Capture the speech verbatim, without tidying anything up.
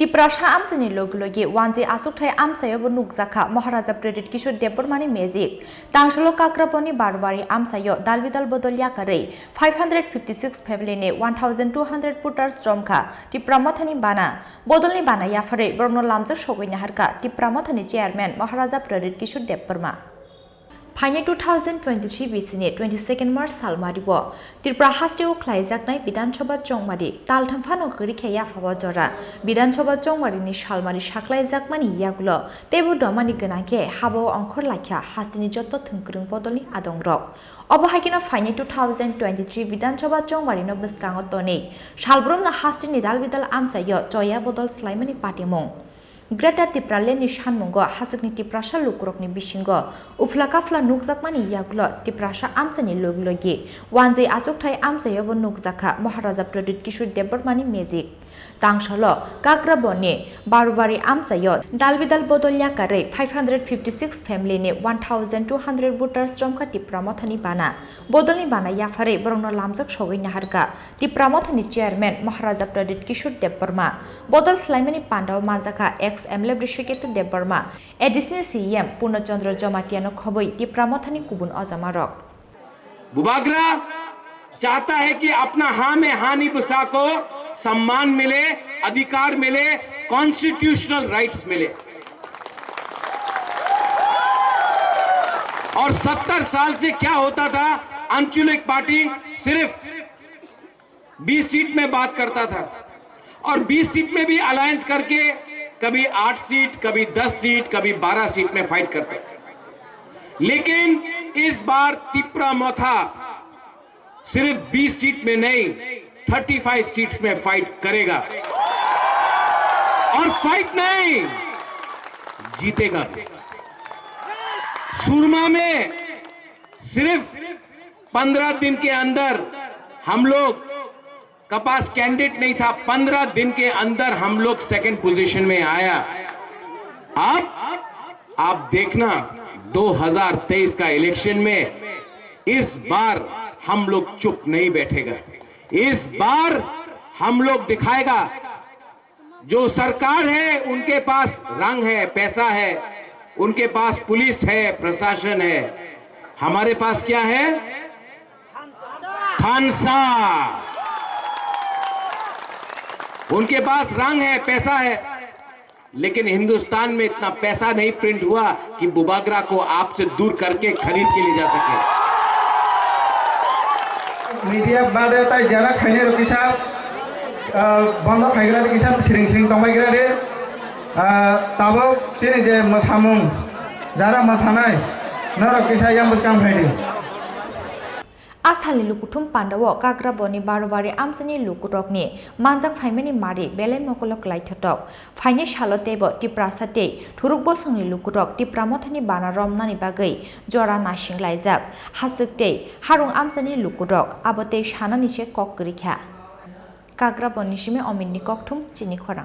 Tiprasa amchaini logi logi wanjwi achukthai amchaio bo nukjakha Maharaja Pradyut Kishore Debbarmani magic. Tangsalo Kakraboni Barwari amchaio dalbidal bodol yakarwi five hundred fifty six family ni one thousand two hundred voters romkha Tipra Mothani bana. Bodolni bana yapharwi borokno lamjak sogwi naharkha Tipra Mothani chairman Maharaja Pradyut Kishore Debbarma. Phainai two thousand twenty-three bisini twenty-second March salmario Tripura hasteo khlaijaknai Bidhan Sabha chongmari taltham phano kwrwi khe yaphao jora. Bidhan Sabha chongmarini salmari saklaijakmani yagulo teibo domani gwnang khe habao ongkhor laikha hasteni joto thwngkwrwng bodolni adongrok. Obo hai kheno phainai two thousand twenty-three Bidhan Sabha chongmarino bwskango tonwi salbrumno hasteni dalbidal amchaio choya bodol swlaimani patimung. Greater Tipraland ni sanmungo hachwkni Tiprasa lukurokni bisingo uphla kaphla nukjakmani yagulo Tiprasa amchaini logi logi wanjwi achukthai amchaiobo nukjakha Maharaja Pradyut Kishore Debbarmani magic. Tangsalo Kakraboni Barwari amchaio dalbidal bodol yakarwi five hundred fifty six family ni one thousand two hundred voters romkha Tipra Mothani bana. Bodolni bana yapharwi borokno lamjak sogwi naharkha Tipra Mothani chairman Maharaja Pradyut Kishore Debbarma. Bodol swlaimani pandao manjakha ex M L A Hrishiketu Debbarma, additional C E M Purno Chandra Jamatia no khobwi Tipra Mothani kubun ojamarok. Bubagra चाहता है कि अपना हाँ में हाँ नहीं बसा को सम्मान मिले, अधिकार मिले, कॉन्स्टिट्यूशनल राइट्स मिले। और सत्तर साल से क्या होता था, आंचलिक पार्टी सिर्फ बीस सीट में बात करता था और बीस सीट में भी अलायंस करके कभी आठ सीट, कभी दस सीट, कभी बारह सीट में फाइट करते। लेकिन इस बार तिप्रा मोथा सिर्फ बीस सीट में नहीं, थर्टी फ़ाइव सीट्स में फाइट करेगा और फाइट नहीं, जीतेगा। सुरमा में सिर्फ पन्द्रह दिन के अंदर हम लोग का पास कैंडिडेट नहीं था, पन्द्रह दिन के अंदर हम लोग सेकंड पोजीशन में आया। अब आप देखना, दो हज़ार तेईस का इलेक्शन में इस बार हम लोग चुप नहीं बैठेगा। इस बार हम लोग दिखाएगा, जो सरकार है, उनके पास रंग है, पैसा है, उनके पास पुलिस है, प्रशासन है। हमारे पास क्या है? थानसा। उनके पास रंग है, पैसा है, लेकिन हिंदुस्तान में इतना पैसा नहीं प्रिंट हुआ कि बुबागरा को आपसे दूर करके खरीद के ले जा सके। Media bade tai jara khainai rok kisa, ah, bondo khaigra de kisa siring siring tongbai gra de. Ah, tabuk chini je mwsamung, jara mwsanai, norok kisa yang bwskang phai di. A salni lukuthum pandao Kakraboni Barwari amchaini lukurokni manjak phaimani mari belai mokolo kwlaithotok. Phaini salo teibo Tiprasa tei Thuruk bosongni lukurok Tipra Mothani bana romnani bagwi jora naisinglaijak. Haswk tei Harung amchaini lukurok abo tei sanani se kok kwrwi kha. Kakraboni simi Omitni kokthum chini khorang.